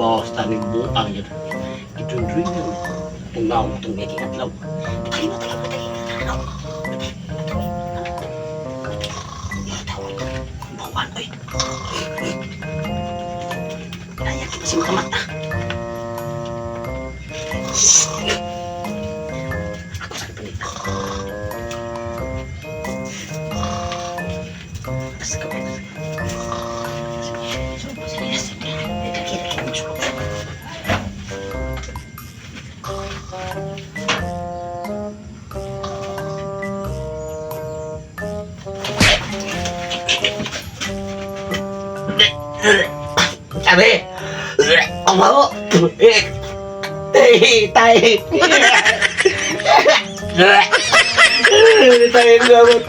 Basta ni buang yun. Gidundring yun. Tungaw itong naging adlaw. Patay mo, patay mo, patay mo. Patay, patay. Bawaan, oy. Kaya kita si makamata. Ako sa panita. Tapos ka Sabi! Ang baho! Eh, tay! Tay, gamot!